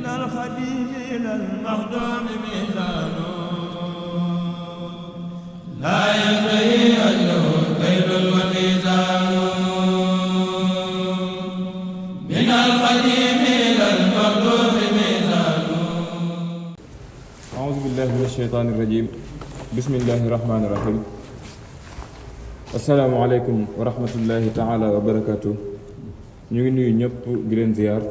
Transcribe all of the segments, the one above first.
من الخديم إلى المخدوم ميزان لا ينتهي أجره كيل وميزان من الخديم إلى المخدوم ميزان. أعوذ بالله من الشيطان الرجيم. بسم الله الرحمن الرحيم. السلام عليكم ورحمة الله تعالى وبركاته. ñu ngi nuyu ñëpp di leen ziar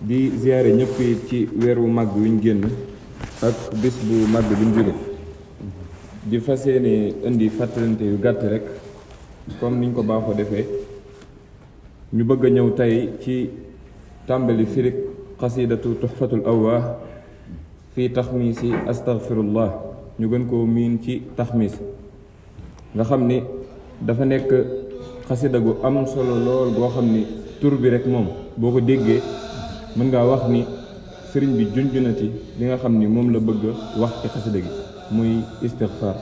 di ziare ñëpp ci weer wu màgg wi ñu génn ak bis bu màgg bi ñu jóge di fas yéene indi fàttalante yu gàtt rek comme niñ ko baaxoo defee. ñu bëgg a ñëw tey ci tàmbali firig xasidatu tuxfatul awwaa fi taxmiisi astaghfirullah, ñu gën koo miin ci taxmiis, nga xam ni dafa nekk xasida gu am solo lool boo xam ni tur bi rek moom boo ko déggee mën ngaa wax ni sëriñ bi junjunati li nga xam ni moom la bëgg wax ci xasida gi muy istighfar,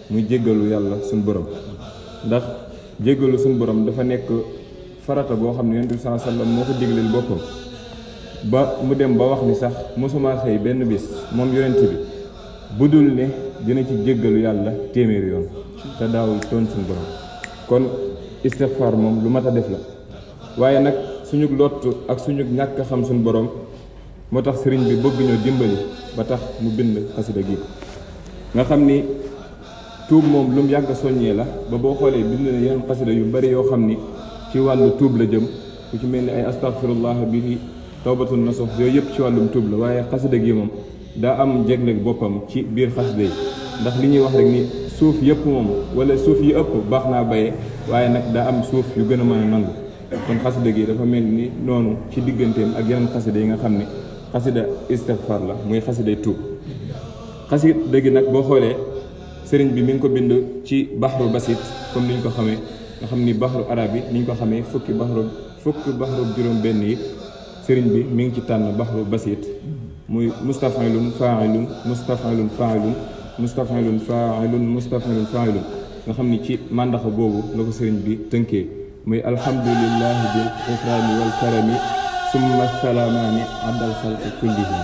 muy jéggalu yàlla suñ borom. ndax jéggalu suñ borom dafa nekk farata boo xam ne yonent bi sallallahu alayhi wasallam moo ko digleel boppam ba mu dem ba wax ni sax mosuma xëy benn bis moom yonent bi bu dul ne dina ci jéggalu yàlla téeméeri yoon te daawul toon suñ borom. kon istighfar moom lu mat a def la, waaye nag suñu lott ak suñu ñàkk xam suñu borom moo tax sëriñ bi bëgg ñoo dimbali ba tax mu bind xasida gi nga xam ni tuub moom lu mu yàgg soññee la. ba boo xoolee bind na yeneen xasida yu bari yoo xam ni ci wàllu tuub la jëm, ku ci mel ni ay astaghfirullah bihi tawbatun nasuh, yooyu yëpp ci wàllum tuub la. waaye xasida gi moom daa am jégleeg boppam ci biir xasida yi, ndax li ñuy wax rek ni suuf yëpp moom wala suuf yi ëpp baax naa bayee, waaye nag daa am suuf yu gën a mën a nangu. kon xasida gi dafa mel ni noonu ci digganteem ak yeneen xasida yi nga xam ne xasida istighfar la, muy xasiday tuub. xasida gi nag boo xoolee sëriñ bi mi ngi ko bind ci baxru basit comme ni ñu ko xamee, nga xam ni baxru arab yi ni ñu ko xamee fukki baxru juróom benn yi sëriñ bi mi ngi ci tànn baxru basit, muy mustafilun fa'ilun mustafilun fa'ilun mustafilun fa'ilun mustafilun fa'ilun, nga xam ni ci màndaxa boobu la ko sëriñ bi tënkee, muy alhamdulillahi bil ifrani wal karami summa salaamaani addal xalqi kullihim,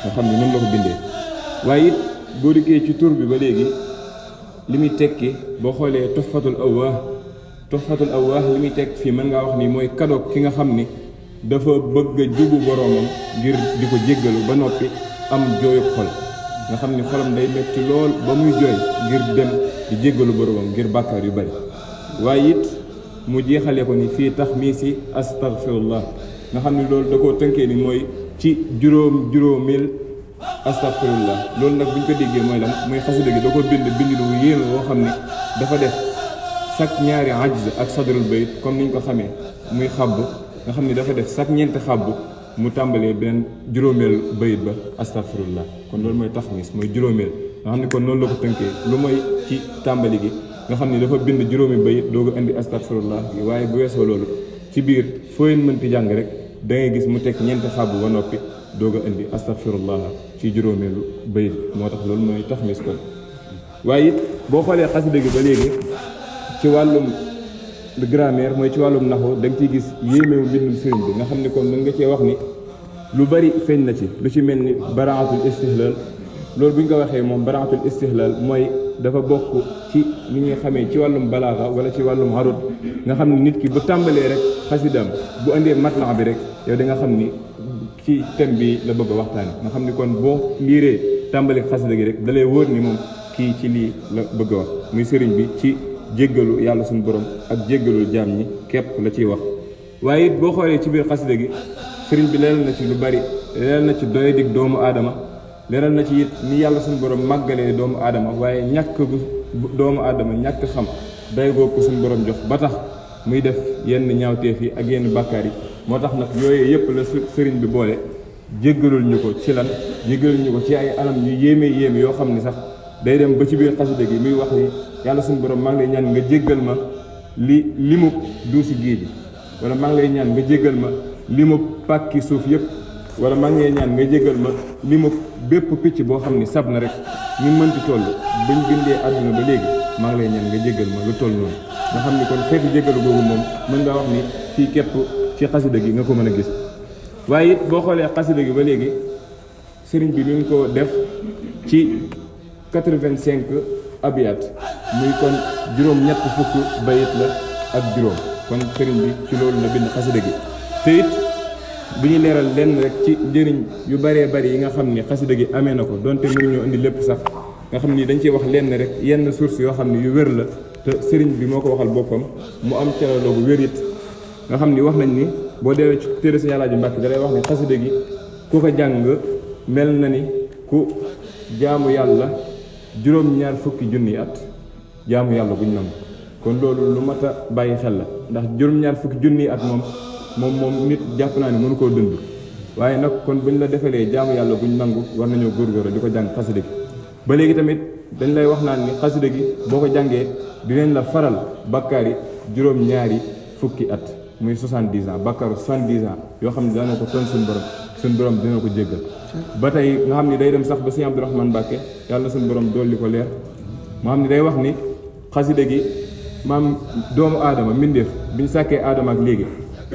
nga xam ni noonu la ko bindee. waaye it boo dikkee ci tur bi ba léegi li muy tekki boo xoolee tuxfatul awwaah li muy tekk fii mën ngaa wax ni mooy kadoog ki nga xam ni dafa bëgg a jubu boroomam ngir di ko jéggalu ba noppi am jooyu xol, nga xam ni xolam day metti lool ba muy jooy ngir dem di jéggalu boroomam ngir bàkkaar yu bari. waaye it mu jeexale ko ni fii taxmiisi astaghfirullah, nga xam ni loolu da koo tënkee ni mooy ci juróomil astaghfirullah. loolu nag bu ñu ko déggee mooy lan, mooy xasida gi da ko bind lu yéeme woo xam ni dafa def chaque ñaari ajz ak sadrul bayt comme ni ñu ko xamee muy xabb, nga xam ni dafa def chaque ñeenti xabb mu tàmbalee beneen juróomeel bayit ba astaghfirullah. kon loolu mooy taxmis, mooy juróomeel, nga xam ni kon noonu la ko tënkee lu mooy ci tàmbali gi nga xam ni dafa bind juróomi bayit doo ko indi astaghfirullah gi. waaye bu weesoo loolu ci biir foo leen mënti jàng rek da ngay gis mu teg ñeenti xabb ba noppi doo ko indi astaghfirullah ci juróomeelu bayit, moo tax loolu mooy taxmis kon. waaye it boo xoolee xasida gi ba léegi ci wàllum grammaire, mooy ci wàllum naxu da nga ciy gis yéemewu mbindum sëriñ bi, nga xam ni kon mën nga cee wax ni lu bari feeñ na ci, lu ci mel ni baraatul istihlal. loolu bu ñu ko waxee moom baraatul istihlal mooy dafa bokk ci li ñuy xamee ci wàllum balaaxa wala ci wàllum arud, nga xam ni nit ki bu tàmbalee rek xasidaam bu indee matla bi rek yow da nga xam ni ci thème bi la bëgg a waxtaane, nga xam ni kon boo liiree tàmbali xasida gi rek dalay wóor ni moom kii ci lii la bëgg a wax, muy sëriñ bi ci jéggalu yàlla suñu borom ak jéggalu jaam ñi képp la ciy wax. waaye it boo xoolee ci biir xasida gi sëriñ bi leeral na ci lu bari, leeral na ci doyadig doomu aadama, leeral na ci it ni yàlla suñu borom màggalee doomu aadama, waaye ñàkk doomu aadama ñàkk xam day goo ko suñu borom jox ba tax muy def yenn ñaawteef yi ak yenn bàkkaar yi. moo tax nag yooyu yëpp la sëriñ bi boole jéggalul ñu ko ci lan, jéggalul ñu ko ci ay anam yu yéeme yoo xam ni sax day dem ba ci biir xasida gi muy wax ni yàlla suñu borom maa ngi lay ñaan nga jéggal ma limu duusi géej gi, wala maa ngi lay ñaan nga jéggal ma limu pàkki suuf yëpp, wala maa ngi lay ñaan nga jéggal ma limu bépp picc boo xam ni sab na rek ñu mënti toll buñ bindee àdduna ba léegi maa ngi lay ñaan nga jéggal ma lu toll noonu. nga xam ni kon xeetu jéggalu googu moom mën ngaa wax ni fii képp ci xasida gi nga ko mën a gis. waaye it boo xoolee xasida gi ba léegi sëriñ bi mi ngi ko def ci 85 abiyat muy kon juróom-ñett fukk bayit la ak juróom kon sëriñ bi ci loolu la bind xasida gi te it bi ñu leeral lenn rek ci njëriñ yu bëree bëri yi nga xam ni xasida gi amee na ko donte mënuñoo indi lépp sax nga xam ni dañ ciy wax lenn rek yenn source yoo xam ni yu wér la te sëriñ bi moo ko waxal boppam mu am calaloo bu wér it nga xam ni wax nañ ni boo deewee ci téere Sëriñ Alaaji Mbàkke da lay wax ni xasida gi ku ko jàng mel na ni ku jaamu yàlla juróom-ñaar fukki junni at jaamu yàlla buñ nangu kon loolu lu mat a bàyyi xel la ndax juróom-ñaar fukki junni at moom nit jàpp naa ni mënu koo dund waaye nag kon buñ la defalee jaamu yàlla buñ nangu war nañoo góorgóorlu di ko jàng xasida gi ba léegi tamit dañ lay wax naan ni xasida gi boo ko jàngee dinañ la faral bakkaar yi juróom-ñaari fukki at muy 70 ans bakkaaru 70 ans yoo xam ne daana ko toon suñ borom dina ko jéggal ba tey nga xam ni day dem sax ba Sëriñ Abdourahmane Mbàkke yàlla suñ borom dolli ko leer moo xam ni day wax ni xasida gi maam doomu aadama mbindeef biñ sàkkee aadama ak léegi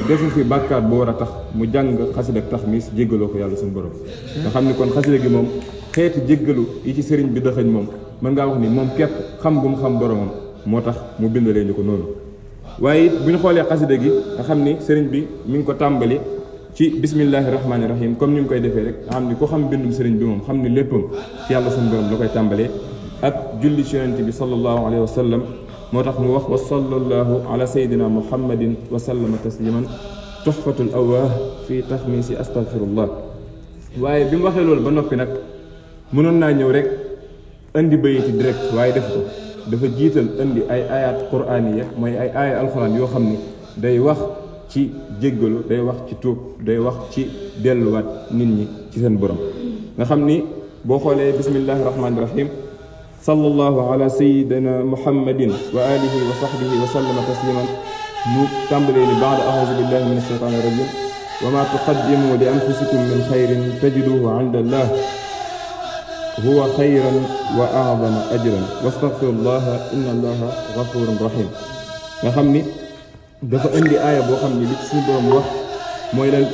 defu fi bàkkaar bu war a tax mu jàng xasida ak taxmiis jéggaloo ko yàlla suñu borom nga xam ni kon xasida gi moom xeeti jéggalu yi ci sëriñ bi dëxëñ moom mën ngaa wax ni moom képp xam bu mu xam boromam moo tax mu bindalee ñu ko noonu waaye it bu ñu xoolee xasida gi nga xam ni sëriñ bi mi ngi ko tàmbali ci bismillahi rahmaani rahim comme ni mu koy defee rek nga xam ni ku xam bindum sëriñ bi moom xam ni léppam ci yàlla suñu borom la koy tàmbalee ak julli ci yonent bi sallallahu alayhi wa sallam moo tax mu wax wa sallallahu ala sayyidina muhammadin wa sallama tasliman tuhfatul awwah fi taxmiisi astaghfirullah waaye bi mu waxee loolu ba noppi nag mënoon naa ñëw rek indi bayiti direct waaye def ko dafa jiital indi ay ayat quraaniya mooy ay aaya alxuraan yoo xam ni day wax ci jéggalu day wax ci tuub day wax ci delluwaat nit ñi ci seen borom nga xam ni boo xoolee bismillahi rahmaani rahim sallallahu ala sayyidina muhammadin wa alihi wa sahbihi wa sallama tasliman mu tàmbalee ni baada a'uuzu billahi min ashaytaani rajim wa ma tuqaddimu li anfusikum min xayrin tajiduhu inda allah huwa xayran wa a'zama ajran wastaghfirullaha inna allaha ghafurun rahim nga xam ni dafa indi aaya boo xam ni li suñu borom wax mooy lan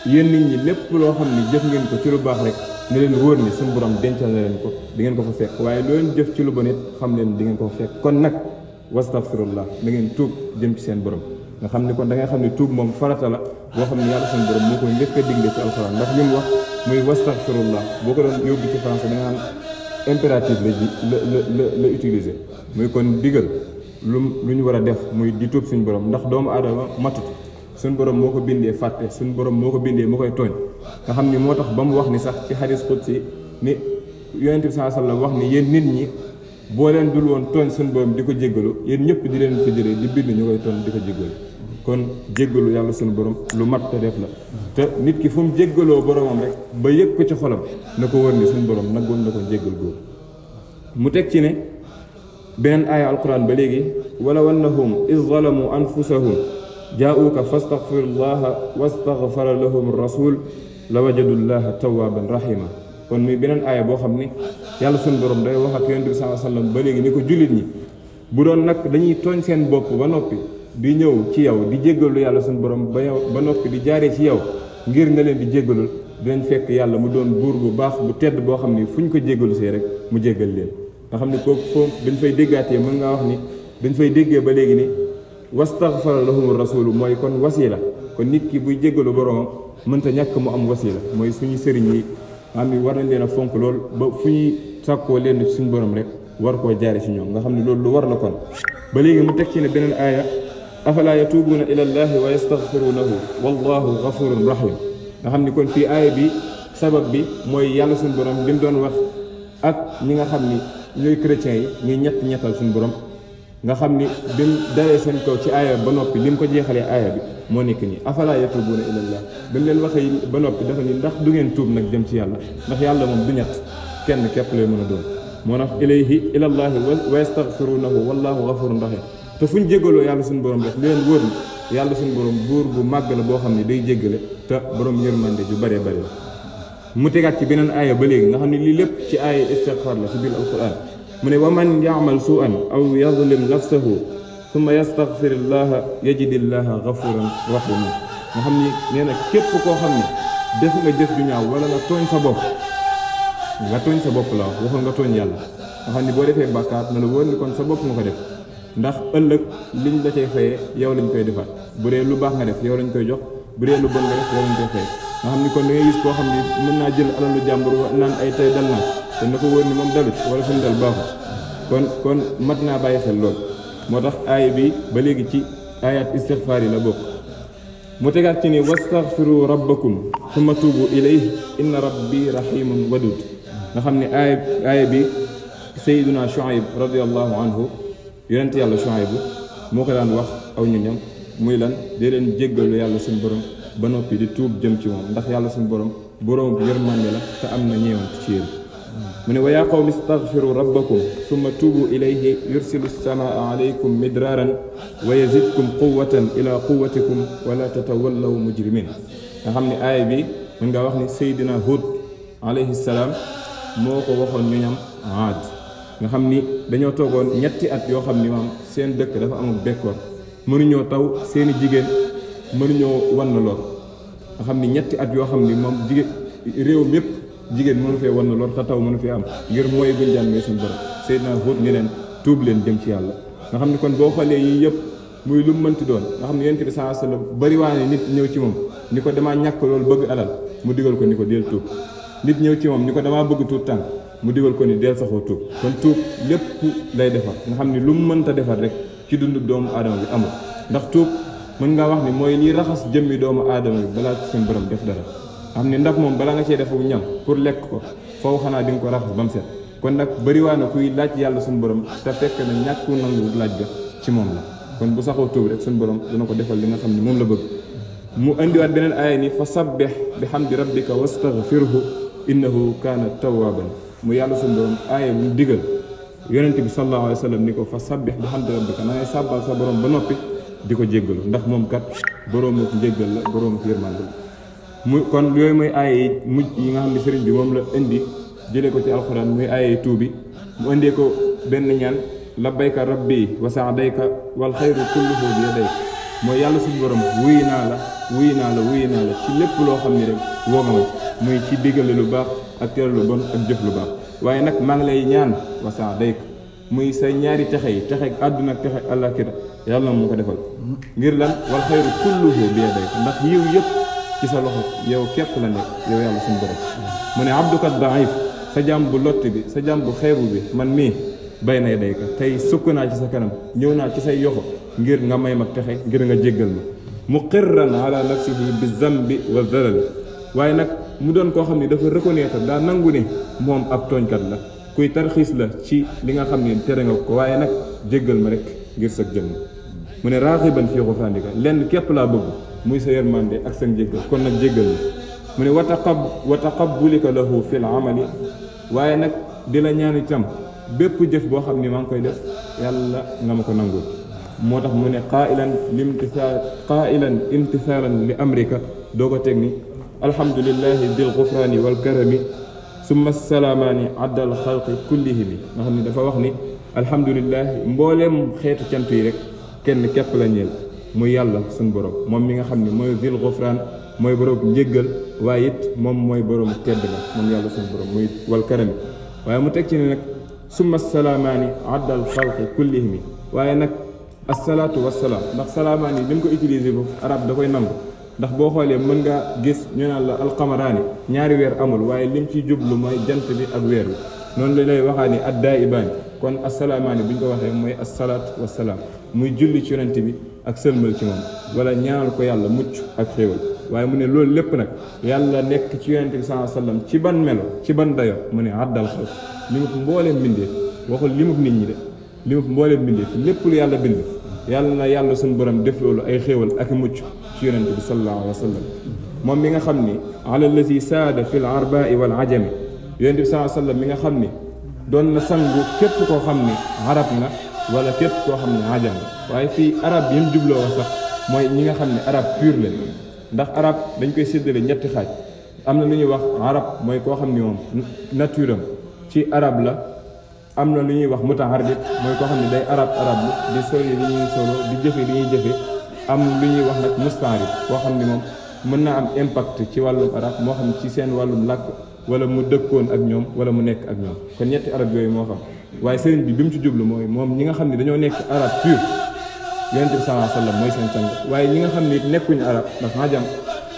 yéen nit ñi lépp loo xam ni jëf ngeen ko ci lu baax rek ne leen wóor ni suñu borom dencal na leen ko di ngeen ko fa fekk waaye loo leen jëf ci lu bon it xam leen di ngeen ko fa fekk kon nag wastaghfirullah da ngeen tuub jëm ci seen borom nga xam ni kon da ngay xam ni tuub moom farata la boo xam ni yàlla suñu borom moo koy njëkk a digle ci alxuraan ndax li mu wax muy wastaghfirullah boo ko doon yóbbu ci français da nga naan impératif la utiliser muy kon digal lu ñu war a def muy di tuub suñu borom ndax doomu aadama matut suñu borom moo ko bindee fàtte suñu borom moo ko bindee mu koy tooñ nga xam ni moo tax ba mu wax ni sax ci xadis qudsi ni yonent bi sallallahu alayhi wasallam wax ni yéen nit ñi boo leen dul woon tooñ suñu borom di ko jéggalu yéen ñëpp di leen fi jëlee di bind ñu koy tooñ di ko jéggalu kon jéggalu yàlla suñu borom lu mat te def la te nit ki fu mu jéggaloo boromam rek ba yëg ko ci xolam na ko wër ni suñu borom naggoon na ko jéggal góor mu teg ci ne beneen aaya alquran ba léegi walaw annahum iz zalamu anfusahum jaa'uuka fastaghfirullaha wastaghfara lahum rasul la wajadullaha tawwaban rahima kon muy beneen aaya boo xam ni yàlla suñu borom day wax ak yonent bi sallallahu alayhi wasallam ba léegi ni ko jullit ñi bu doon nag dañuy tooñ seen bopp ba noppi di ñëw ci yow di jéggalu yàlla suñu borom ba noppi di jaaree ci yow ngir nga leen di jéggalul dinañ fekk yàlla mu doon buur bu baax bu tedd boo xam ni fu ñu ko jéggalu see rek mu jéggal leen nga xam ni kooku foofu dañ fay déggaatee mën ngaa wax ni dañ fay déggee ba léegi ni wastaghfara lahum rasulu mooy kon wasila kon nit ki buy jéggalu boromam mënta ñàkk mu am wasila mooy suñu sëriñ yi xam ni war nañ leen a fonk lool ba fu ñuy sàkkoo leen ci suñu borom rek war koo jaare ci ñoom nga xam ni loolu lu war la kon ba léegi mu teg ci ne beneen aaya afala yatubuuna ila llahi wa yastaghfirunahu wallahu ghafurun rahim nga xam ni kon fii aaya bi sabab bi mooy yàlla suñu borom li mu doon wax ak ñi nga xam ni ñooy chrétiens yi ñuy ñettal suñu borom nga xam ni bi mu dalee seen kaw ci aaya ba noppi li mu ko jeexalee aaya bi moo nekk nii afala yatubuuna ila llah bi mu leen waxee ba noppi dafa ni ndax du ngeen tuub nag jëm ci yàlla ndax yàlla moom du ñett kenn képp lay mën a doon moo tax ilayhi ilallahi wa yastaghfirunahu wallahu ghafurun rahim te fu ñu jéggaloo yàlla suñu borom rek li leen wóor ni yàlla suñu borom buur bu màgg la boo xam ne day jéggale te borom yërmande ju bëree bëri la mu tegaat ci beneen aaya ba léegi nga xam ne lii lépp ci aaya istighfar la ci biir alquran mu ne wa man ya'mal su'an aw yadlim nafsahu thumma yastaghfirillaha yajidillaha ghafuran rahima nga xam ni nee na képp koo xam ni def nga jëf ju ñaaw wala nga tooñ sa bopp la waxul nga tooñ yàlla nga xam ni boo defee bàkkaar na la wóor ni kon sa bopp nga ko def ndax ëllëg liñ la cay fayee yow lañ koy defaat bu dee lu baax nga def yow lañ koy jox bu dee lu bon nga def yow lañ koy fay nga xam ni kon da ngay gis koo xam ni mën naa jël alalu jàmbur naan ay tey dal naa te na ko wóor ni moom dalut wala suñu dal baaxut kon mat naa bàyyi xel lool moo tax aaya bi ba léegi ci ayat istixfaar yi la bokk mu tegaat ci ni wastaghfiru rabbakum summa tuubu ilayhi inna rabbi rahimun wadud nga xam ne aaya bi sayyiduna Shuayb radiyallahu anhu yonent yàlla Shuayb moo ko daan wax aw ñoñam muy lan dee leen jéggalu yàlla suñu borom ba noppi di tuub jëm ci moom ndax yàlla suñu borom yërmande la te am na ñeewant ci yéen mu ne wa yaa qawmi istaghfiru rabbakum summa tuubu ilayhi yursilu samaa alaykum midraaran wa yazidkum quwwatan ila quwwatikum wala tatawallaw mujrimin nga xam ne aaya bi mën nga wax ni Seydina Hud alayhi salaam moo ko waxoon ñu ñam Aad nga xam ni dañoo toogoon ñetti at yoo xam ni maam seen dëkk dafa amul bekkoor mënuñoo taw seeni jigéen mënuñoo wan na lor nga xam ni ñetti at yoo xam ni moom jigéen réew mépp jigéen mënu fee wan na lor te taw mënu fee am ngir mooy buñ jàmmee suñu borom Seydina Hud ni leen tuub leen jëm ci yàlla nga xam ni kon boo xoolee yii yëpp muy lu mënti doon nga xam ne yonent bi sallallahu alayhi wasallam bari waane nit ñëw ci moom ni ko damaa ñàkk loolu bëgg alal mu digal ko ni ko del tuub nit ñëw ci moom ni ko damaa bëgg tuut tànk mu digal ko ni del saxoo tuub kon tuub lépp lay defar nga xam ni lu mu mënta defar rek ci dundu doomu aadama bi amul ndax tuub mën ngaa wax ni mooy liy raxas jëmmi doomu aadama bi balaa ci suñu borom def dara xam ni ndax moom balaa nga cee defu ñam pour lekk ko foofu xanaa di nga ko raxas ba mu set kon nag bëriwaa na kuy laaj yàlla suñu borom te fekk na ñàkku nangu laaj ga ci moom la kon bu saxoo tuub rek suñu borom dana ko defal li nga xam ni moom la bëgg mu indiwaat beneen aaya ni fa sabbih bi hamdi rabbika wastaghfirhu innahu kaana tawwaban mu yàlla suñu borom aaya mu digal yonente bi sallallahu alayhi wa sallam ni ko fa sabbih bi hamdi rabbika na ngay sàbbal sa borom ba noppi di ko jéggalu ndax moom kat boroomu njéggal la boroomu yërmande la mu kon yooyu mooy aaya yi mujj yi nga xam ne sëriñ bi moom la indi jëlee ko ci alxuraan muy aaya yi tuubi mu indee ko benn ñaan labbayka rabbi wa sa'dayka wal xayru kulluhu bi yadayk mooy yàlla suñu borom wuy naa la ci lépp loo xam ne rek woo nga ma muy ci diggale lu baax ak tere lu bon ak jëf lu baax waaye nag maa ngi lay ñaan wa sa'dayka muy sa ñaari texe yi texe àdduna ak texe àllaaxira yàlla mu ko defal ngir lan wal xayru kulluhu bi yadayk ndax yiw yëpp ci sa loxo yow képp la nekk yow yàlla suñu borom mu ne abduka daif sa jàmm bu lott bi sa jàmm bu xeebu bi man mii bay nay dayka tey sukk naa ci sa kanam ñëw naa ci say yoxo ngir nga may mag texe ngir nga jéggal ma muqirran ala nafsihi bi zambi wa zalal waaye nag mu doon koo xam ne dafa reconnaître daa nangu ne moom ab tooñkat la kuy tarxiis la ci li nga xam ne tere nga ko waaye nag jéggal ma rek ngir sa jëmm mu ne raaxiban fii xufraanika lenn képp laa bëgg muy sa yërmande ak sa jéggal kon nag jéggal ma mu ne wa taqabbulika lahu fil amali waaye nag di la ñaan itam bépp jëf boo xam ni maa ngi koy def yàlla nga ma ko nangul moo tax mu ne qaa'ilan imtisaalan li amrika doo ko teg ni alhamdulillahi dil gufraani wal karami summa salaamaani addal xalqi kullihimi nga xam ni dafa wax ni alhamdulillahi mbooleem xeetu cant yi rek kenn képp la ñeel muy yàlla suñu borom moom mi nga xam ni mooy dil gufraan mooy borom njéggal waaye it moom mooy borom tedd la moom yàlla suñu borom muy wal karami waaye mu teg ci ne nag summa salaamaani addal xalqi kullihimi waaye nag assalaatu wassalaam ndax salaamaani li mu ko utilisé ko arab da koy nangu ndax boo xoolee mën nga gis ñu naan la alqamaraani ñaari weer amul waaye lim ciy jublu mooy jant bi ak weer wi noonu la lay waxaa ni addaa'ibaani kon assalaamaani bu ñu ko waxee mooy assalaatu wassalaam muy julli ci yonent bi ak sëlmal ci moom wala ñaanal ko yàlla mucc ak xéewal waaye mu ne loolu lépp nag yàlla nekk ci yonent bi sallallahu alayhi wasallam ci ban melo ci ban dayo mu ne addal xalq limub mbooleem mbindeef waxul limub nit ñi de limub mbooleem mbindeef lépp lu yàlla bind yàlla na yàlla suñu borom def loolu ay xéewal ak mucc ci yonent bi sallallahu alayhi wa sallam moom mi nga xam ni ala lazi saada fi l arbaai wal ajami yonent bi sallallahu alayhi wa sallam mi nga xam ni doon na sangu képp koo xam ni arab na wala képp koo xam ne ajam la waaye fii arab yi mu jubloo wax sax mooy ñi nga xam ne arab pur la ndax arab dañ koy séddale ñetti xaaj am na lu ñuy wax arab mooy koo xam ni moom nature am ci arab la am na lu ñuy wax mutaharrik mooy koo xam ne day arab bi di solo li ñuy solo di jëfe li ñuy jëfe am lu ñuy wax nag mustaarib boo xam ni moom mën naa am impact ci wàllum arab moo xam ci seen wàllum làkk wala mu dëkkoon ak ñoom wala mu nekk ak ñoom kon ñetti arab yooyu moo xam waaye sëriñ bi mu ci jublu mooy moom ñi nga xam ne dañoo nekk arab pur yonent bi sallallahu alayhi wasallam mooy seen sang waaye ñi nga xam ne nekkuñu arab ndax ajam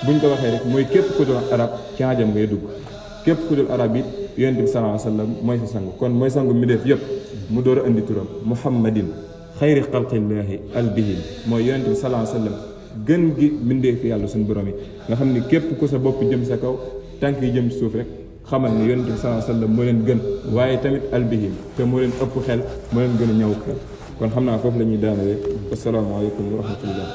buñ ko waxee rek mooy képp ku dul arab ci ajam ngay dugg képp ku dul arab it yonent bi sallallahu alayhi wasallam mooy sa sang kon mooy sangu mi def yëpp mu door a andi turam muhammadin xayri xalqillaahi albihim mooy yonent bi sallallahu alayhi wasallam gën gi mbindee fi yàlla suñu borom yi nga xam ni képp ku sa bopp jëm sa kaw tànk yi jëm ci suuf rek xamal ni yonent bi sallallahu alayhi wasallam moo leen gën waaye tamit albihim te moo leen ëpp xel moo leen gën a ñaw xel kon xam naa foofu la ñuy daanale asalaamaaleykum wa rahmatullah